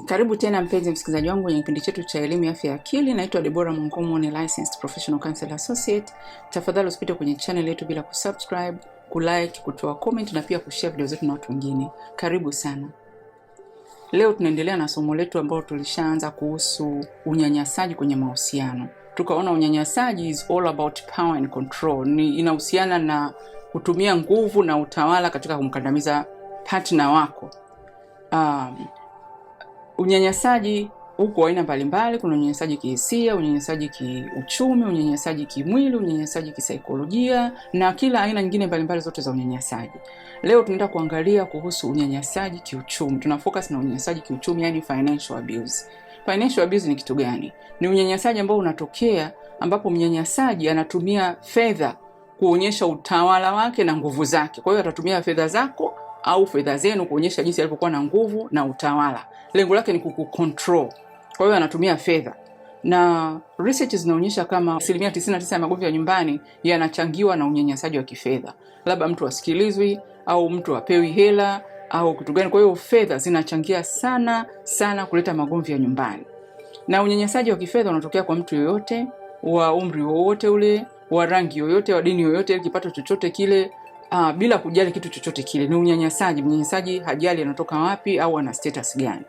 Karibu tena mpenzi msikilizaji wangu kwenye kipindi chetu cha elimu ya afya ya akili. Naitwa Debora Mongomo, ni licensed professional counselor associate. Tafadhali usipite kwenye channel yetu bila kusubscribe, kulike, kutoa comment na pia kushare video zetu na watu wengine. Karibu sana. Leo tunaendelea na somo letu ambalo tulishaanza kuhusu unyanyasaji kwenye mahusiano. Tukaona unyanyasaji is all about power and control, ni inahusiana na kutumia nguvu na utawala katika kumkandamiza partner wako. Unyanyasaji huko aina mbalimbali. Kuna unyanyasaji kihisia, unyanyasaji kiuchumi, unyanyasaji kimwili, unyanyasaji kisaikolojia na kila aina nyingine mbalimbali zote za unyanyasaji. Leo tunaenda kuangalia kuhusu unyanyasaji kiuchumi. Tuna focus na unyanyasaji kiuchumi, yani financial abuse. Financial abuse ni kitu gani? Ni unyanyasaji ambao unatokea ambapo mnyanyasaji anatumia fedha kuonyesha utawala wake na nguvu zake. Kwa hiyo atatumia fedha zako au fedha zenu kuonyesha jinsi alivyokuwa na nguvu na utawala. Lengo lake ni kukucontrol. Kwa hiyo anatumia fedha, na research zinaonyesha kama 99% ya magomvi ya nyumbani yanachangiwa na unyanyasaji wa kifedha, labda mtu asikilizwi au mtu apewi hela au kitu gani. Kwa hiyo fedha zinachangia sana sana kuleta magomvi ya nyumbani, na unyanyasaji wa kifedha unatokea kwa mtu yoyote wa umri wowote ule, wa rangi yoyote, wa dini yoyote, kipato chochote kile, bila kujali kitu chochote kile. Ni unyanyasaji. Mnyanyasaji hajali anatoka wapi au ana status gani.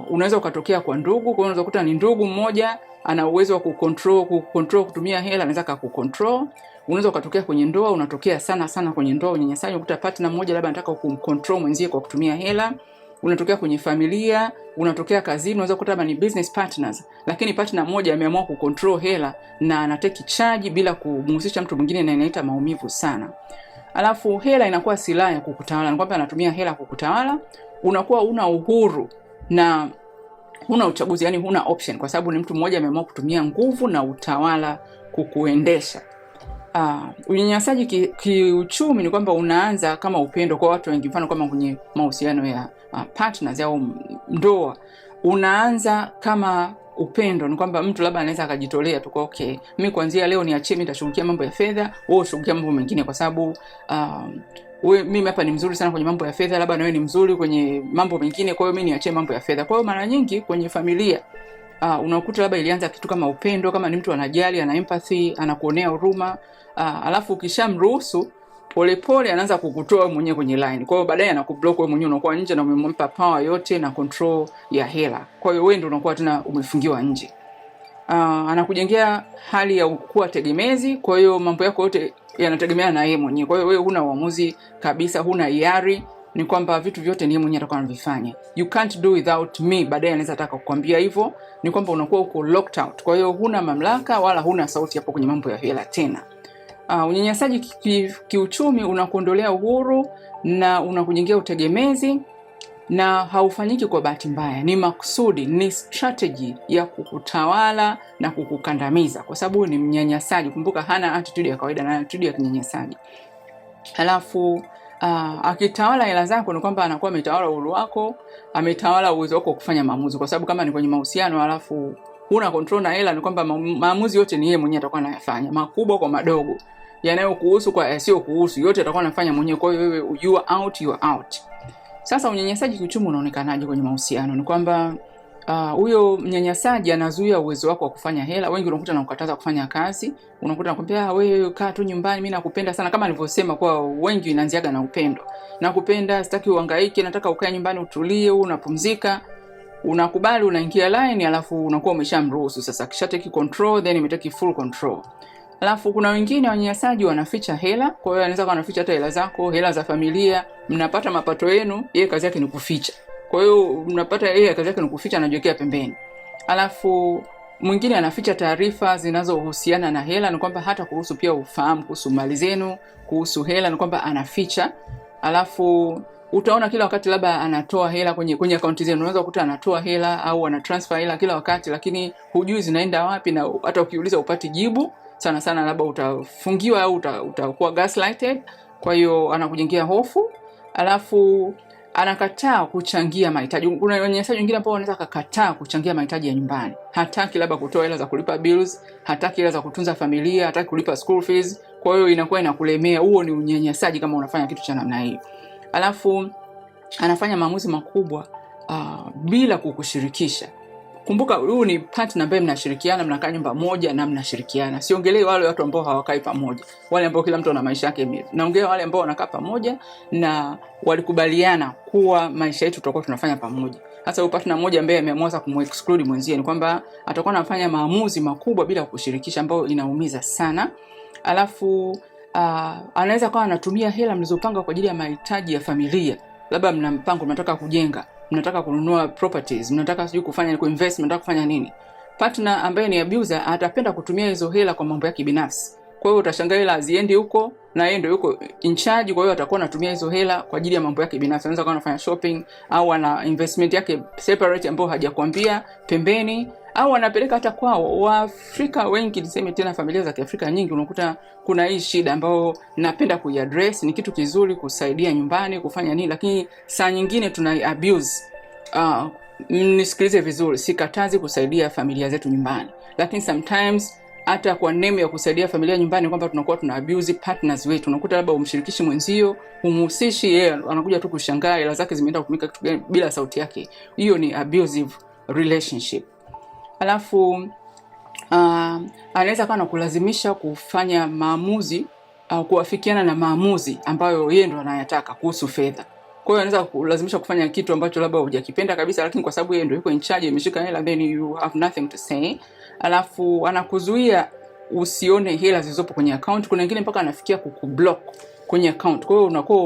Unaweza ukatokea kwa ndugu. Kwa hiyo unaweza kukuta ni ndugu mmoja ana uwezo wa kucontrol kutumia hela, anaweza akakucontrol. Unaweza ukatokea kwenye ndoa, unatokea sana sana kwenye ndoa unyanyasaji, unakuta partner mmoja labda anataka kumcontrol mwenzie kwa kutumia hela. Unatokea kwenye familia, unatokea kazini, unaweza kukuta labda ni business partners, lakini partner mmoja ameamua kucontrol hela na anatake charge bila kumhusisha mtu mwingine, na inaita maumivu sana. Alafu hela inakuwa silaha ya kukutawala, ni kwamba anatumia hela kukutawala, unakuwa una uhuru na huna uchaguzi, yani huna option, kwa sababu ni mtu mmoja ameamua kutumia nguvu na utawala kukuendesha. Unyanyasaji kiuchumi ni kwamba unaanza kama upendo kwa watu wengi, mfano kama kwenye mahusiano ya partners au ndoa, unaanza kama upendo, ni kwamba mtu labda anaweza akajitolea tu kwa okay, mimi kuanzia leo niachie, mimi nitashughulikia mambo ya fedha, wewe ushughulikia mambo mengine, kwa sababu we, mimi hapa ni mzuri sana kwenye mambo ya fedha, labda na wewe ni mzuri kwenye mambo mengine, kwa hiyo mimi niachie mambo ya fedha. Kwa hiyo mara nyingi kwenye familia unakuta labda ilianza kitu kama upendo, kama ni mtu anajali, ana empathy, anakuonea huruma, alafu ukishamruhusu polepole anaanza kukutoa mwenyewe kwenye line. Kwa hiyo baadaye anakublock wewe mwenyewe, unakuwa nje na umempa power yote na control ya hela. Kwa hiyo wewe ndio unakuwa tena umefungiwa nje. Anakujengea hali ya kuwa tegemezi, kwa hiyo mambo yako yote yanategemea na yeye mwenyewe. Kwa hiyo wewe huna uamuzi kabisa, huna hiari, ni kwamba vitu vyote ni yeye mwenyewe atakuwa anavifanya. You can't do without me. Baadaye anaweza taka kukwambia hivyo, ni kwamba unakuwa uko locked out. Kwa hiyo huna mamlaka wala huna sauti hapo kwenye mambo ya hela tena. Unyanyasaji kiuchumi unakuondolea uhuru na unakujengea utegemezi na haufanyiki kwa bahati mbaya, ni makusudi, ni strategy ya kukutawala na kukukandamiza, kwa sababu ni mnyanyasaji. Kumbuka hana attitude ya kawaida na attitude ya kinyanyasaji. Halafu akitawala hela zako ni kwamba anakuwa ametawala uhuru wako, ametawala uwezo wako wa kufanya maamuzi, kwa sababu kama ni kwenye mahusiano halafu huna control na hela, ni kwamba maamuzi yote ni yeye mwenyewe atakuwa anayafanya, makubwa kwa madogo, yanayokuhusu kwa yasiyokuhusu, yote atakuwa anafanya mwenyewe. Kwa hiyo wewe you are out, you are out. Sasa unyanyasaji kiuchumi unaonekanaje kwenye mahusiano? Ni kwamba huyo mnyanyasaji anazuia uwezo wako wa kufanya hela. Wengi unakuta anakukataza kufanya kazi, unakuta anakwambia, "Ah, wewe kaa tu nyumbani, mimi nakupenda sana." Kama nilivyosema kwa wengi inaanziaga na upendo. Nakupenda, sitaki uhangaike, nataka ukae nyumbani utulie, unapumzika. Unakubali, unaingia line, alafu unakuwa umeshamruhusu sasa. Kisha take control, then imetake full control. Alafu kuna wengine wanyanyasaji wanaficha hela, kwa hiyo anaweza kuwa anaficha hata hela zako, hela za familia, mnapata mapato yenu, yeye kazi yake ni kuficha. Kwa hiyo mnapata, yeye kazi yake ni kuficha, anajiwekea pembeni. Alafu mwingine anaficha taarifa zinazohusiana na hela, ni kwamba hata kuruhusu pia ufahamu kuhusu mali zenu, kuhusu hela, ni kwamba anaficha. Alafu utaona kila wakati labda anatoa hela kwenye akaunti zenu, unaweza kukuta anatoa hela au ana transfer hela kila wakati, lakini hujui zinaenda wapi, na hata ukiuliza upati jibu. Sana sana labda utafungiwa au utakuwa gaslighted. Kwa hiyo anakujengea hofu, alafu anakataa kuchangia mahitaji. Kuna wanyanyasaji wengine ambao wanaweza kakataa kuchangia mahitaji ya nyumbani, hataki labda kutoa hela za kulipa bills, hataki hela za kutunza familia, hataki kulipa school fees. Kwa hiyo inakuwa inakulemea. Huo ni unyanyasaji kama unafanya kitu cha namna hiyo. Alafu anafanya maamuzi makubwa bila kukushirikisha. Kumbuka huyu ni partner ambaye mnashirikiana, mnakaa nyumba moja na mnashirikiana. Siongelei wale watu ambao hawakai pamoja, wale ambao kila mtu ana maisha yake. Naongea wale ambao wanakaa pamoja na walikubaliana kuwa maisha yetu tutakuwa tunafanya pamoja. Sasa huyu partner mmoja ambaye ameamua kumexclude mwenzie, ni kwamba atakuwa anafanya maamuzi makubwa bila kushirikisha, ambayo inaumiza sana. Alafu anaweza kuwa anatumia hela mlizopanga kwa ajili ya mahitaji ya familia. Labda mna mpango, mnataka kujenga, mnataka kununua properties, mnataka sijui kufanya kuinvest, mnataka kufanya nini. Partner ambaye ni abuser atapenda kutumia hizo hela kwa mambo yake binafsi. Kwa hiyo utashangaa hela haziendi huko na yeye ndio yuko in charge, kwa hiyo atakuwa anatumia hizo hela kwa ajili ya mambo yake binafsi. Anaweza kuwa anafanya shopping au ana investment yake separate ambayo hajakwambia pembeni, au anapeleka hata kwao. Waafrika wengi, niseme tena, familia za Kiafrika nyingi unakuta kuna hii shida ambayo napenda kuiaddress. Ni kitu kizuri kusaidia nyumbani kufanya nini, lakini saa nyingine tuna abuse. Nisikilize vizuri, sikatazi kusaidia familia zetu nyumbani, lakini sometimes hata kwa name ya kusaidia familia nyumbani kwamba tunakuwa tuna abuse partners wetu. Unakuta labda umshirikishi mwenzio, humhusishi, yeye anakuja tu kushangaa hela zake zimeenda kutumika kitu gani bila sauti yake. Hiyo ni abusive relationship. Alafu anaweza kuwa anakulazimisha kufanya maamuzi au kuafikiana na maamuzi ambayo yeye ndo anayataka kuhusu fedha. Kwa hiyo anaweza kulazimisha kufanya kitu ambacho labda hujakipenda kabisa, lakini kwa sababu yeye ndo yuko in charge, ameshika hela, then you have nothing to say. Alafu anakuzuia usione hela zilizopo kwenye account. Kuna wengine mpaka anafikia kukublock kwenye account. Kwa hiyo unakuwa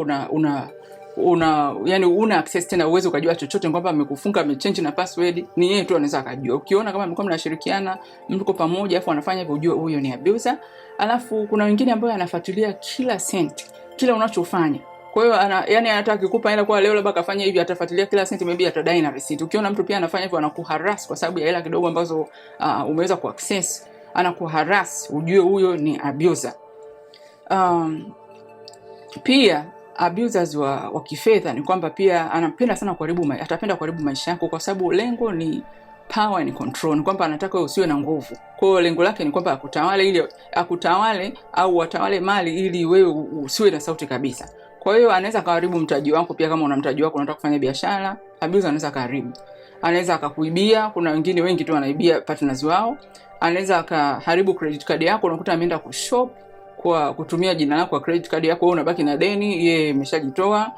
una yani una access tena, uweze ukajua chochote kwamba amekufunga, amechange na password, ni yeye tu anaweza akajua. Ukiona kama mlikuwa mnashirikiana, mko pamoja, afu anafanya hivyo, ujue huyo ni abuser. Alafu kuna wengine ambao anafuatilia kila cent, kila unachofanya. Kwa hiyo yani hata akikupa hela kwa leo labda akafanya hivi, atafuatilia kila cent, maybe atadai na receipt. Ukiona mtu pia anafanya hivyo, anakuharass kwa sababu ya hela kidogo ambazo umeweza kuaccess, anakuharass, ujue huyo ni abuser. Pia abusers wa kifedha ni kwamba pia anapenda sana kuharibu, atapenda kuharibu maisha yako kwa sababu lengo ni power and control, ni kwamba anataka wewe usiwe na nguvu. Kwa hiyo lengo lake ni kwamba akutawale, ili akutawale au watawale mali ili wewe usiwe na sauti kabisa. Kwa hiyo anaweza akaharibu mtaji wako pia, kama una mtaji wako unataka kufanya biashara, abuser anaweza akaharibu. Anaweza akakuibia, kuna wengine wengi tu wanaibia partners wao. Anaweza akaharibu credit card yako, unakuta ameenda kushop kwa kutumia jina lako kwa credit card yako, wewe unabaki na deni, yeye ameshajitoa.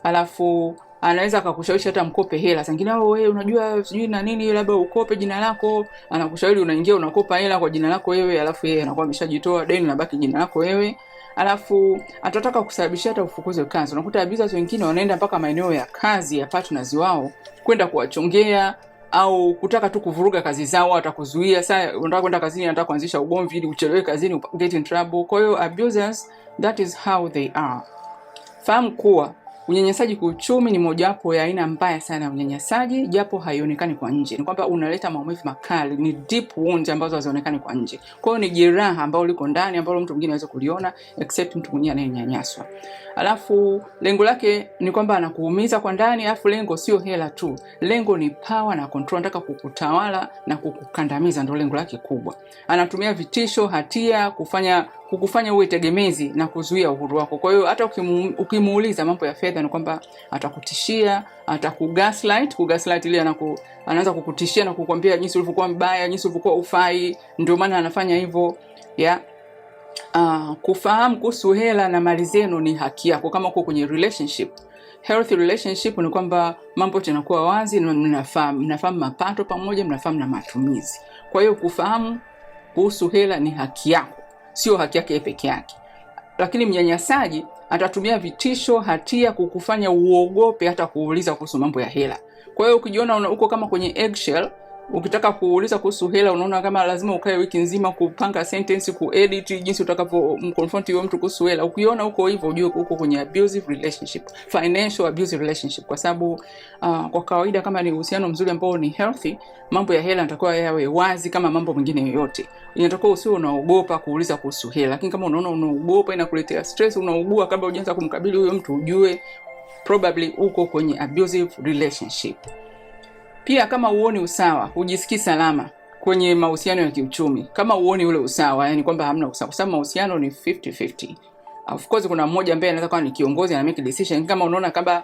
Alafu anaweza akakushawishi hata mkope hela. Saa nyingine wewe unajua sijui na nini, labda ukope jina lako, anakushauri unaingia unakopa hela kwa jina lako wewe, alafu yeye anakuwa ameshajitoa, deni linabaki jina lako wewe. Alafu atataka kusababishia hata ufukuzwe kazi. Unakuta abusers wengine wanaenda mpaka maeneo ya kazi ya partners wao kwenda kuwachongea au kutaka tu kuvuruga kazi zao, atakuzuia. Sasa unataka kwenda kazini, anataka kuanzisha ugomvi ili uchelewe kazini, get in trouble. Kwa hiyo abusers, that is how they are. Fahamu kuwa unyanyasaji kiuchumi ni mojawapo ya aina mbaya sana ya unyanyasaji, japo haionekani kwa nje. Ni kwamba unaleta maumivu makali, ni deep wounds ambazo hazionekani kwa nje. Kwa hiyo ni jeraha ambalo liko ndani, ambalo mtu mwingine hawezi kuliona except mtu mwenyewe anayenyanyaswa. Alafu lengo lake ni kwamba anakuumiza kwa ndani, alafu lengo sio hela tu, lengo ni power na control, anataka kukutawala na kukukandamiza, ndio lengo lake kubwa. Anatumia vitisho, hatia, kukufanya uwe tegemezi na kuzuia uhuru wako. Kwa hiyo hata ukimuuliza mambo ya fedha ni kwamba atakutishia, atakugaslight, kugaslight ile anaanza kukutishia na kukwambia jinsi ulivyokuwa mbaya, jinsi ulivyokuwa ufai, ndio maana anafanya hivyo. Yeah. Kufahamu kuhusu hela na mali zenu ni haki yako kama uko kwenye relationship. Healthy relationship ni kwamba mambo yote yanakuwa wazi na mnafahamu mapato pamoja, mnafahamu na matumizi. Kwa hiyo kufahamu kuhusu hela ni haki yako, sio haki yake peke yake. Lakini mnyanyasaji atatumia vitisho, hatia kukufanya uogope hata kuuliza kuhusu mambo ya hela. Kwa hiyo ukijiona uko kama kwenye eggshell, ukitaka kuuliza kuhusu hela unaona kama lazima ukae wiki nzima kupanga sentence, kuedit jinsi utakavyomconfront huyo mtu kuhusu hela. Ukiona uko hivyo, ujue uko kwenye abusive relationship, financial abusive relationship, kwa sababu kwa kawaida kama ni uhusiano mzuri ambao ni healthy, mambo ya hela yanatakiwa yawe wazi kama mambo mengine yoyote. Inatakiwa usiwe unaogopa kuuliza kuhusu hela, lakini kama unaona unaogopa, inakuletea stress, unaugua kabla hujaanza kumkabili huyo mtu, ujue probably uko kwenye abusive relationship. Pia kama huoni usawa, hujisikii salama kwenye mahusiano ya kiuchumi, kama huoni ule usawa, yani kwamba hamna usawa, kwa sababu mahusiano ni 50-50. Of course kuna mmoja ambaye anaweza kuwa ni kiongozi ana make decision. Kama unaona kama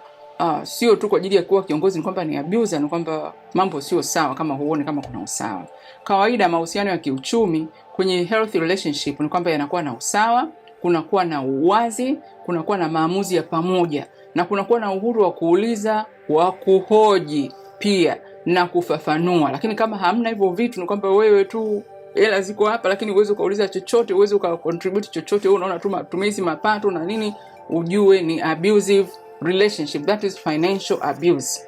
Sio tu kwa ajili ya kuwa kiongozi ni kwamba ni abuser, ni kwamba mambo sio sawa kama huoni kama kuna usawa. Kawaida mahusiano ya kiuchumi kwenye healthy relationship ni kwamba yanakuwa na usawa, kunakuwa na uwazi, kunakuwa na maamuzi ya pamoja na kunakuwa na uhuru wa kuuliza, wa kuhoji pia na kufafanua. Lakini kama hamna hivyo vitu, ni kwamba wewe tu hela ziko hapa, lakini huwezi ukauliza chochote, huwezi ukacontribute chochote, wewe unaona tu matumizi, mapato na nini, ujue ni abusive relationship, that is financial abuse.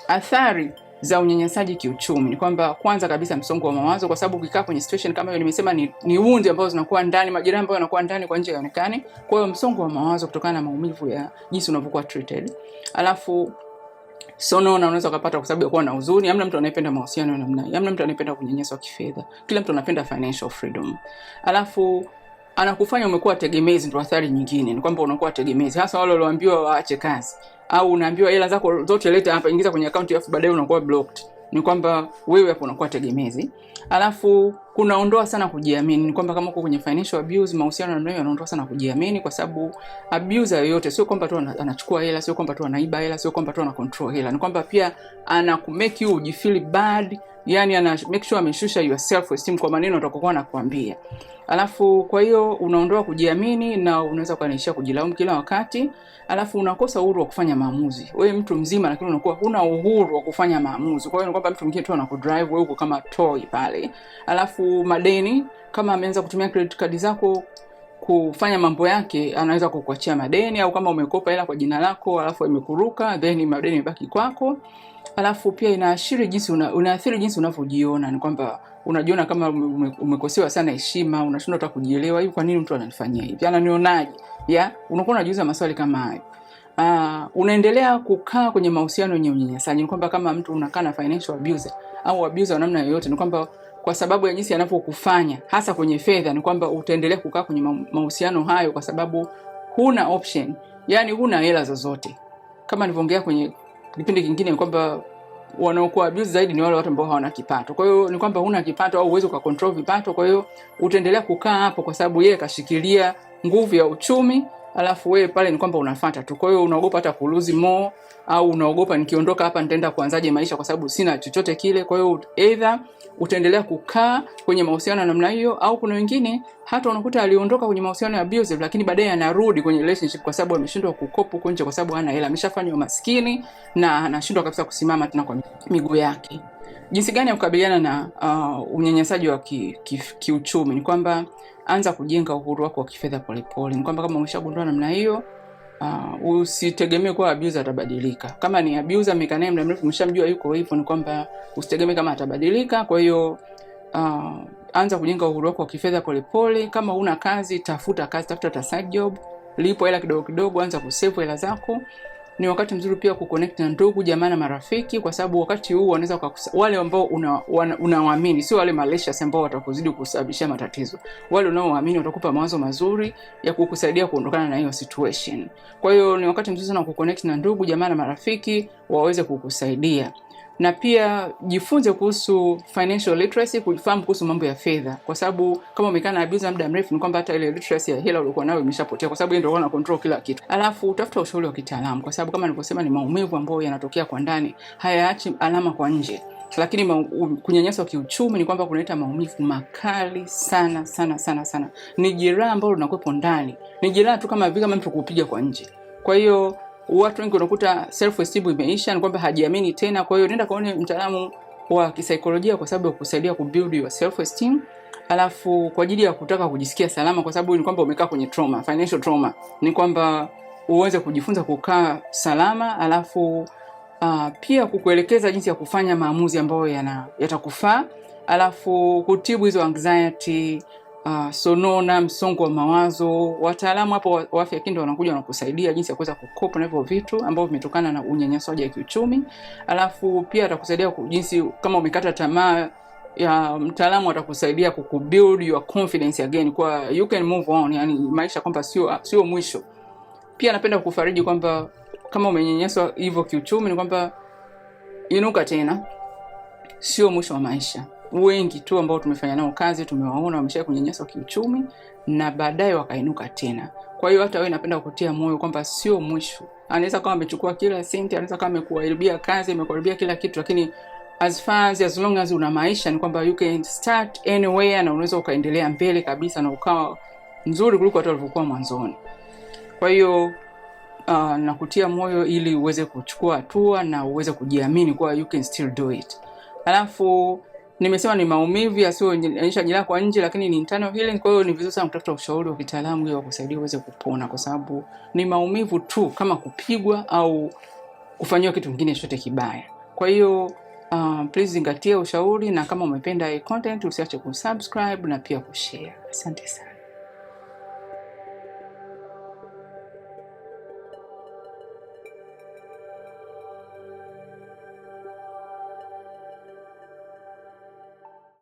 Athari za unyanyasaji kiuchumi ni kwamba kwanza kabisa msongo wa mawazo, kwa sababu ukikaa kwenye situation kama hiyo, nimesema ni wound ambazo zinakuwa ndani, majeraha ambayo yanakuwa ndani kwa nje hayaonekani. Kwa hiyo msongo wa mawazo kutokana na maumivu ya jinsi unavyokuwa treated. Alafu sonona unaweza ukapata kwa sababu ya kuwa na huzuni. Hamna mtu anayependa mahusiano ya namna hiyo, hamna mtu anayependa kunyanyaswa kifedha. Kila mtu anapenda financial freedom. Alafu anakufanya umekuwa tegemezi, ndo athari nyingine ni kwamba unakuwa tegemezi, hasa wale walioambiwa waache kazi au unaambiwa hela zako zote leta hapa, ingiza kwenye akaunti, alafu baadaye unakuwa blocked. Ni kwamba wewe hapo unakuwa tegemezi. Alafu kunaondoa sana kujiamini, ni kwamba kama uko kwenye financial abuse, mahusiano namna hiyo yanaondoa sana kujiamini, kwa sababu abuser yoyote sio kwamba tu anachukua hela, sio kwamba tu anaiba hela, sio kwamba tu ana control hela, ni kwamba pia ana make you ujifeel bad, yani ana make sure ameshusha your self esteem kwa maneno atakokuwa anakuambia. Alafu kwa hiyo unaondoa kujiamini na unaweza ukaishia kujilaumu kila wakati. Alafu unakosa uhuru wa kufanya maamuzi. Wewe mtu mzima, lakini unakuwa huna uhuru wa kufanya maamuzi. Kwa hiyo ni kwamba mtu mwingine tu anakudrive wewe, uko kama toy pale. Alafu madeni, kama ameanza kutumia credit card zako kufanya mambo yake, anaweza kukuachia madeni, au kama umekopa hela kwa jina lako alafu imekuruka, then madeni imebaki kwako. Alafu pia inaashiri jinsi unaathiri jinsi unavyojiona, ni kwamba unajiona kama umekosewa sana heshima, unashindwa hata kujielewa, hivi kwa nini mtu ananifanyia hivi, ananionaje? Ya, unakuwa unajiuliza maswali kama hayo. Unaendelea kukaa kwenye mahusiano yenye unyanyasaji. Ni kwamba kama mtu unakaa na financial abuser au abuser wa namna yoyote, ni kwamba kwa sababu ya jinsi anavyokufanya hasa kwenye fedha, ni kwamba utaendelea kukaa kwenye mahusiano hayo kwa sababu huna option, yani huna hela zozote. Kama nilivyoongea kwenye kipindi kingine, ni kwamba wanaokuwa abuse zaidi ni wale watu ambao hawana kipato. Kwa hiyo ni kwamba huna kipato au uwezo ukacontrol vipato, kwa hiyo utaendelea kukaa hapo kwa sababu yeye kashikilia nguvu ya uchumi, alafu wewe pale ni kwamba unafuata tu. Kwa hiyo unaogopa hata kulose more, au unaogopa nikiondoka hapa nitaenda kuanzaje maisha kwa sababu sina chochote kile. Kwa hiyo either utaendelea kukaa kwenye mahusiano ya namna hiyo, au kuna wengine hata unakuta aliondoka kwenye mahusiano ya abusive, lakini baadaye anarudi kwenye relationship kwa sababu ameshindwa kucope huko nje, kwa sababu hana hela, ameshafanywa maskini na anashindwa kabisa kusimama tena kwa miguu yake. Jinsi gani ya kukabiliana na unyanyasaji wa kiuchumi ni kwamba anza kujenga uhuru wako wa kifedha polepole. Ni kwamba kama umeshagundua namna hiyo, usitegemee kuwa abuser atabadilika. Kama ni abuser amekaa naye muda mrefu, umeshamjua yuko hivyo, ni kwamba usitegemee kama atabadilika. Kwa hiyo anza kujenga uhuru wako wa kifedha polepole. Kama huna kazi, tafuta kazi, tafuta hata side job, lipo hela kidogo kidogo, anza kusave hela zako. Ni wakati mzuri pia kuconnect na ndugu jamaa na marafiki, kwa sababu wakati huu wanaweza wale ambao unawaamini, sio wale malicious ambao watakuzidi kusababishia matatizo. Wale unaowaamini watakupa mawazo mazuri ya kukusaidia kuondokana na hiyo situation. Kwa hiyo ni wakati mzuri sana kuconnect na ndugu jamaa na marafiki waweze kukusaidia. Na pia jifunze kuhusu financial literacy, kufahamu kuhusu mambo ya fedha, kwa sababu kama umekaa na abuser muda mrefu, ni kwamba hata ile literacy ya hela uliokuwa nayo imeshapotea, kwa sababu yeye ndio ana control kila kitu. Alafu tafuta ushauri wa kitaalamu, kwa sababu kama nilivyosema, ni maumivu ambayo yanatokea kwa ndani, hayaachi alama kwa nje. Lakini kunyanyaswa kiuchumi ni kwamba kunaleta maumivu makali sana sana sana sana. Ni jeraha ambalo linakuwepo ndani, ni jeraha tu kama vile kama mtu kukupiga kwa nje. Kwa hiyo watu wengi unakuta self esteem imeisha, ni kwamba hajiamini tena. Kwa hiyo nenda kaone mtaalamu wa kisaikolojia kwa sababu ya kusaidia kubuild your self esteem, alafu kwa ajili ya kutaka kujisikia salama, kwa sababu ni kwamba umekaa kwenye trauma, financial trauma, ni kwamba uweze kujifunza kukaa salama, alafu pia kukuelekeza jinsi ya kufanya maamuzi ambayo yatakufaa, alafu kutibu hizo anxiety, sonona, msongo wa mawazo. Wataalamu hapo wa afya akili wanakuja wanakusaidia jinsi ya kuweza kucope na hivyo vitu ambavyo vimetokana na unyanyasaji wa kiuchumi. Alafu pia atakusaidia jinsi kama umekata tamaa ya mtaalamu atakusaidia kukubuild your confidence again, kwa you can move on, yani maisha kwamba sio mwisho. Pia napenda kukufariji kwamba kama umenyanyaswa hivyo kiuchumi, ni kwamba inuka tena, sio mwisho wa maisha. Wengi tu ambao tumefanya nao kazi tumewaona wamesha kunyanyaswa kiuchumi na baadaye wakainuka tena. Kwa hiyo hata wewe napenda kukutia moyo kwamba sio mwisho. Anaweza kama amechukua kila senti, anaweza kama amekuharibia kazi, amekuharibia kila kitu, lakini as far as long as una maisha ni kwamba you can start anywhere na unaweza ukaendelea mbele kabisa na ukawa nzuri kuliko hata ulivyokuwa mwanzoni. Kwa hiyo nakutia moyo ili uweze kuchukua hatua na uweze kujiamini kuwa you can still do it. Alafu nimesema ni maumivu yasiyoonyesha jeraha kwa nje, lakini ni internal healing. Kwa hiyo ni vizuri sana kutafuta ushauri wa kitaalamu ili wakusaidie uweze kupona, kwa sababu ni maumivu tu kama kupigwa au kufanyiwa kitu kingine chochote kibaya. Kwa hiyo please zingatia ushauri, na kama umependa hii content usiache kusubscribe na pia kushare. Asante sana.